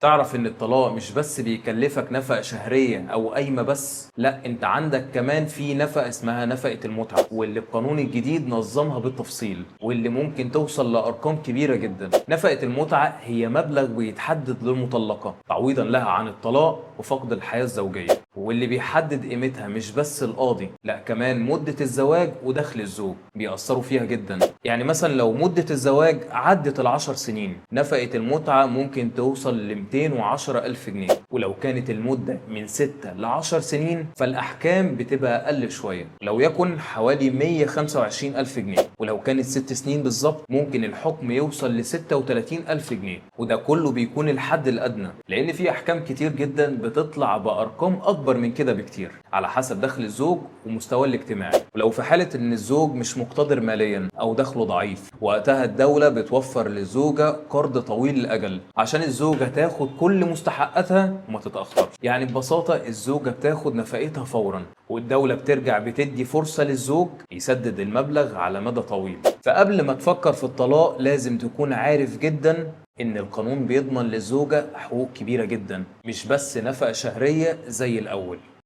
تعرف ان الطلاق مش بس بيكلفك نفقة شهرية او قايمة بس، لا انت عندك كمان في نفقة اسمها نفقة المتعة، واللي القانون الجديد نظمها بالتفصيل، واللي ممكن توصل لارقام كبيرة جدا. نفقة المتعة هي مبلغ بيتحدد للمطلقة تعويضا لها عن الطلاق وفقد الحياة الزوجية، واللي بيحدد قيمتها مش بس القاضي، لا كمان مدة الزواج ودخل الزوج بيأثروا فيها جدا. يعني مثلا لو مدة الزواج عدت 10 سنين، نفقة المتعة ممكن توصل ل 210 ألف جنيه، ولو كانت المدة من 6 ل 10 سنين فالأحكام بتبقى أقل شوية، لو يكن حوالي 125 ألف جنيه، ولو كانت 6 سنين بالظبط ممكن الحكم يوصل ل 36 ألف جنيه. وده كله بيكون الحد الأدنى، لأن في أحكام كتير جدا بتطلع بأرقام أكبر من كده بكتير على حسب دخل الزوج ومستواه الاجتماعي. ولو في حالة إن الزوج مش مقتدر ماليا أو دخله ضعيف، وقتها الدولة بتوفر للزوجة قرض طويل الأجل عشان الزوجة تاخد كل مستحقاتها وما تتأخرش. يعني ببساطة الزوجة بتاخد نفقتها فورا، والدولة بترجع بتدي فرصة للزوج يسدد المبلغ على مدى طويل. فقبل ما تفكر في الطلاق لازم تكون عارف جدا إن القانون بيضمن للزوجة حقوق كبيرة جدا، مش بس نفقة شهرية زي الأول.